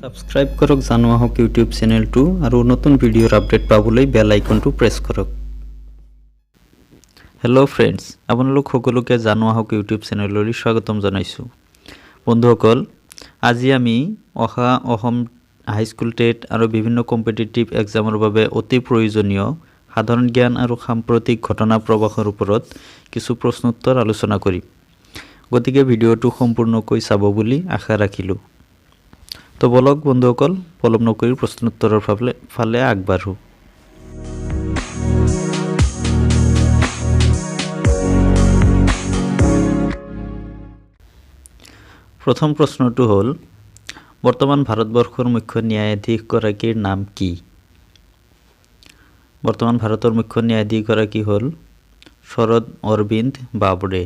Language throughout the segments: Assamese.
ছাবস্ক্ৰাইব কৰক জানো আহক ইউটিউব চেনেলটো আৰু নতুন ভিডিঅ'ৰ আপডেট পাবলৈ বেল আইকনটো প্ৰেছ কৰক। হেল্ল' ফ্ৰেণ্ডছ, আপোনালোক সকলোকে জানো আহক ইউটিউব চেনেললৈ স্বাগতম জনাইছোঁ। বন্ধুসকল, আজি আমি অহা অসম হাইস্কুল টেট আৰু বিভিন্ন কম্পিটিটিভ এক্সামৰ বাবে অতি প্ৰয়োজনীয় সাধাৰণ জ্ঞান আৰু সাম্প্ৰতিক ঘটনা প্ৰবাহৰ ওপৰত কিছু প্ৰশ্নোত্তৰ আলোচনা কৰিম। গতিকে ভিডিঅ'টো সম্পূৰ্ণকৈ চাব বুলি আশা ৰাখিলোঁ। তো বলক বন্ধুসকল, পলম নকৰি প্ৰশ্নোত্তৰৰ ফালে আগবাঢ়ো। প্ৰথম প্ৰশ্নটো হ'ল, বৰ্তমান ভাৰতবৰ্ষৰ মুখ্য ন্যায়াধীশগৰাকীৰ নাম কি? বৰ্তমান ভাৰতৰ মুখ্য ন্যায়াধীশগৰাকী হ'ল শৰদ অৰবিন্দ বাবৰে।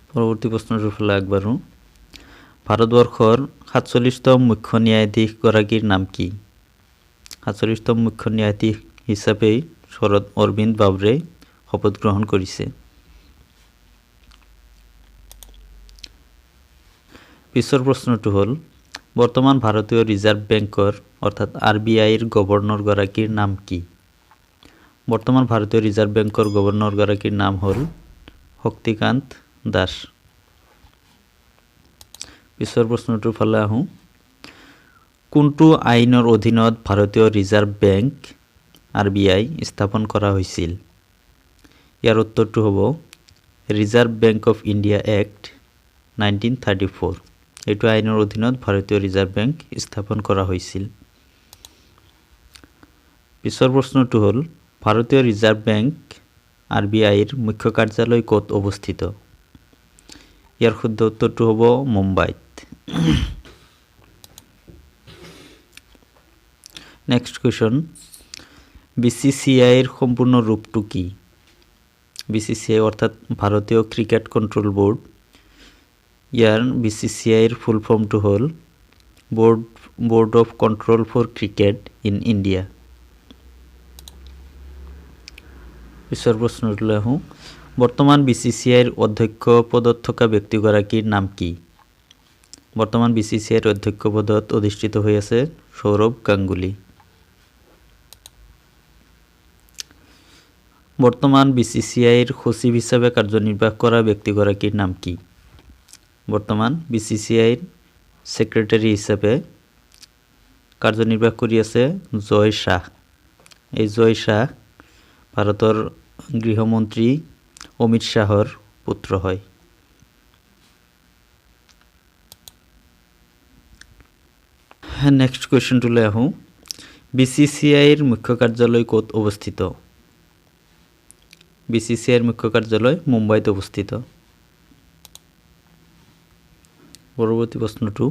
পৰৱৰ্তী প্ৰশ্নটোৰ ফালে আগবাঢ়ো। ভাৰতবৰ্ষৰ 47তম মুখ্য ন্যায়াধীশগৰাকীৰ নাম কি? 47তম মুখ্য ন্যায়াধীশ হিচাপেই শৰদ অৰবিন্দ বাবৰে শপত গ্ৰহণ কৰিছে। পিছৰ প্ৰশ্নটো হ'ল, বৰ্তমান ভাৰতীয় ৰিজাৰ্ভ বেংকৰ অৰ্থাৎ আৰ বি আইৰ গভৰ্ণৰগৰাকীৰ নাম কি? বৰ্তমান ভাৰতীয় ৰিজাৰ্ভ বেংকৰ গভৰ্ণৰগৰাকীৰ নাম হ'ল শক্তিকান্ত দাস। পিছৰ প্ৰশ্নটোৰ ফালে আহোঁ। কোনটো আইনৰ অধীনত ভাৰতীয় ৰিজাৰ্ভ বেংক আৰ বি আই স্থাপন কৰা হৈছিল? ইয়াৰ উত্তৰটো হ'ব reserve bank of India act 1934। এইটো আইনৰ অধীনত ভাৰতীয় ৰিজাৰ্ভ বেংক স্থাপন কৰা হৈছিল। পিছৰ প্ৰশ্নটো হ'ল, ভাৰতীয় ৰিজাৰ্ভ বেংক আৰ বি আইৰ মুখ্য কাৰ্যালয় ক'ত অৱস্থিত? ইয়াৰ শুদ্ধ উত্তৰটো হ'ব মুম্বাইত। Next question, B C C আইৰ সম্পূৰ্ণ ৰূপটো কি? বি চি চি I অৰ্থাৎ ভাৰতীয় ক্ৰিকেট কণ্ট্ৰল বোৰ্ড। ইয়াৰ বি চি চি আইৰ ফুল ফৰ্মটো হ'ল board of control for cricket in India. পিছৰ প্ৰশ্নটোলৈ আহোঁ। বৰ্তমান বি চি চি আইৰ অধ্যক্ষ পদত থকা ব্যক্তিগৰাকীৰ নাম কি? বৰ্তমান বি চি চি আইৰ অধ্যক্ষ পদত অধিষ্ঠিত হৈ আছে সৌৰভ গাংগুলী। বৰ্তমান বি চি চি আইৰ সচিব হিচাপে কাৰ্যনিৰ্বাহ কৰা ব্যক্তিগৰাকীৰ নাম কি? বৰ্তমান বি চি চি আইৰ ছেক্ৰেটাৰী হিচাপে কাৰ্যনিৰ্বাহ কৰি আছে জয় শ্বাহ। এই জয় শ্বাহ ভাৰতৰ গৃহমন্ত্ৰী অমিত শ্বাহৰ পুত্ৰ হয়। নেক্সট কুৱেশ্যনটোলৈ আহোঁ। বি চি চি আইৰ মুখ্য কাৰ্যালয় ক'ত অৱস্থিত? বি চি চি আইৰ মুখ্য কাৰ্যালয় মুম্বাইত অৱস্থিত। পৰৱৰ্তী প্ৰশ্নটো,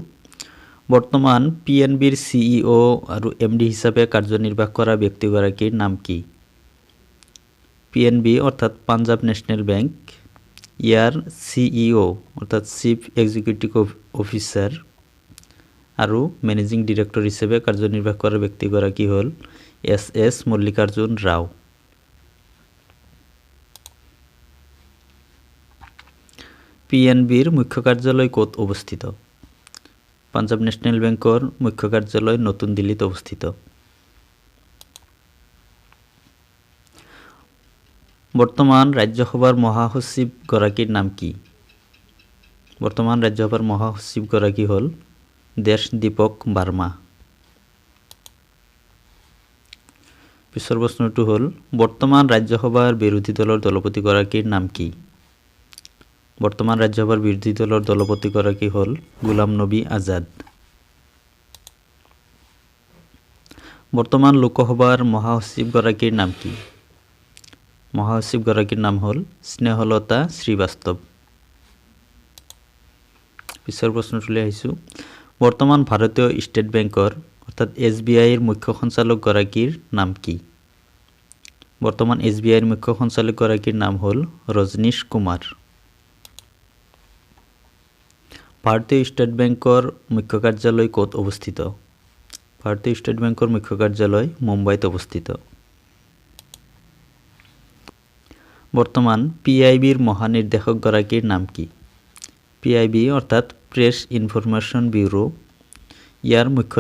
বৰ্তমান পি এন বিৰ চি ই অ' আৰু এম ডি হিচাপে কাৰ্যনিৰ্বাহ কৰা ব্যক্তিগৰাকীৰ নাম কি? পি এন বি অৰ্থাৎ পাঞ্জাৱ নেশ্যনেল বেংক, ইয়াৰ চি ই অ' অৰ্থাৎ চিফ এক্সিকিউটিভ অফিচাৰ আৰু মেনেজিং ডিৰেক্টৰ হিচাপে কাৰ্যনিৰ্বাহ কৰা ব্যক্তিগৰাকী হ'ল S S Mallikarjun Rao. P N বিৰ মুখ্য কাৰ্যালয় ক'ত অৱস্থিত? পাঞ্জাৱ নেশ্যনেল বেংকৰ মুখ্য কাৰ্যালয় নতুন দিল্লীত অৱস্থিত। বৰ্তমান ৰাজ্যসভাৰ মহাসচিবগৰাকীৰ নাম কি? বৰ্তমান ৰাজ্যসভাৰ মহাসচিবগৰাকী হ'ল দেশ দীপক বাৰ্মা। পিছৰ প্ৰশ্নটো হ'ল, বৰ্তমান ৰাজ্যসভাৰ বিৰোধী দলৰ দলপতিগৰাকীৰ নাম কি? বৰ্তমান ৰাজ্যসভাৰ বিৰোধী দলৰ দলপতিগৰাকী হ'ল গোলাম নবী আজাদ। বৰ্তমান লোকসভাৰ মহাসচিবগৰাকীৰ নাম কি? মহাসচিবগৰাকীৰ নাম হ'ল স্নেহলতা শ্ৰীবাস্তৱ। পিছৰ প্ৰশ্নটোলৈ আহিছোঁ। বৰ্তমান ভাৰতীয় ষ্টেট বেংকৰ অৰ্থাৎ এছ বি আইৰ মুখ্য সঞ্চালকগৰাকীৰ নাম কি? বৰ্তমান এছ বি আইৰ মুখ্য সঞ্চালকগৰাকীৰ নাম হ'ল ৰজনীশ কুমাৰ। ভাৰতীয় ষ্টেট বেংকৰ মুখ্য কাৰ্যালয় ক'ত অৱস্থিত? ভাৰতীয় ষ্টেট বেংকৰ মুখ্য কাৰ্যালয় মুম্বাইত অৱস্থিত। বৰ্তমান পি আই বিৰ মহানিৰ্দেশকগৰাকীৰ নাম কি? পি আই বি অৰ্থাৎ প্ৰেছ ইনফৰমেশ্যন ব্যুৰ', ইয়াৰ মুখ্য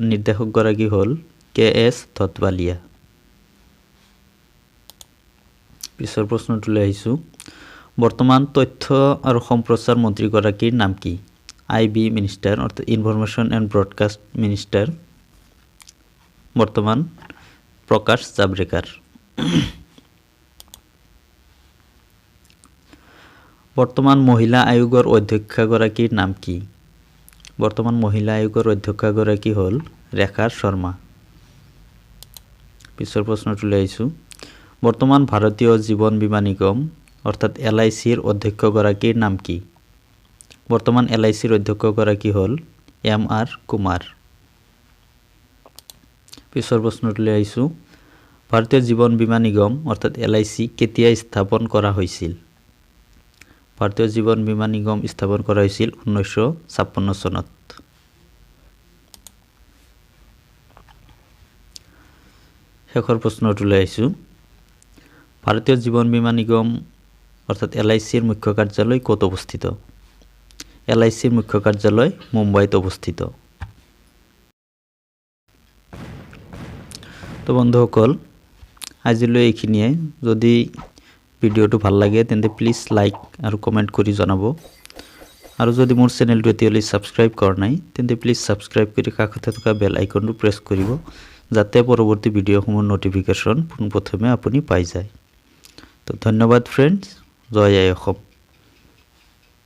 নিৰ্দেশকগৰাকী হ'ল কে এছ ধতবালিয়া। পিছৰ প্ৰশ্নটোলৈ আহিছোঁ। বৰ্তমান তথ্য আৰু সম্প্ৰচাৰ মন্ত্ৰীগৰাকীৰ নাম কি? আই বি মিনিষ্টাৰ, অৰ্থাৎ ইনফৰমেশ্যন এণ্ড ব্ৰডকাষ্ট মিনিষ্টাৰ, বৰ্তমান প্ৰকাশ জাভড়েকাৰ। বৰ্তমান মহিলা আয়োগৰ অধ্যক্ষাগৰাকীৰ নাম কি? বৰ্তমান মহিলা আয়োগৰ অধ্যক্ষাগৰাকী হ'ল ৰেখা শৰ্মা। পিছৰ প্ৰশ্নটোলৈ আহিছোঁ। বৰ্তমান ভাৰতীয় জীৱন বীমা নিগম, অৰ্থাৎ এল I চিৰ অধ্যক্ষগৰাকীৰ নাম কি? বৰ্তমান এল I চিৰ অধ্যক্ষগৰাকী হ'ল এম আৰ কুমাৰ। পিছৰ প্ৰশ্নটোলৈ আহিছোঁ। ভাৰতীয় জীৱন বীমা নিগম, অৰ্থাৎ এল I C কেতিয়া স্থাপন কৰা হৈছিল? ভাৰতীয় জীৱন বীমা নিগম স্থাপন কৰা হৈছিল 1956 চনত। শেষৰ প্ৰশ্নটোলৈ আহিছোঁ। ভাৰতীয় জীৱন বীমা নিগম, অৰ্থাৎ এল I চিৰ মুখ্য কাৰ্যালয় ক'ত অৱস্থিত? এল I চিৰ মুখ্য কাৰ্যালয় মুম্বাইত অৱস্থিত। বন্ধুসকল, আজিলৈ এইখিনিয়ে। যদি ভিডিঅ'টো ভাল লাগে, তেন্তে প্লিজ লাইক আৰু কমেণ্ট কৰি জনাব। আৰু যদি মোৰ চেনেলটো এতিয়ালৈ ছাবস্ক্ৰাইব কৰা নাই, তেন্তে প্লিজ ছাবস্ক্ৰাইব কৰি কাষতে থকা বেল আইকনটো প্ৰেছ কৰিব, যাতে পৰৱৰ্তী ভিডিঅ'সমূহৰ ন'টিফিকেশ্যন পোনপ্ৰথমে আপুনি পাই যায়। ধন্যবাদ ফ্ৰেণ্ডছ। জয় আই অসম।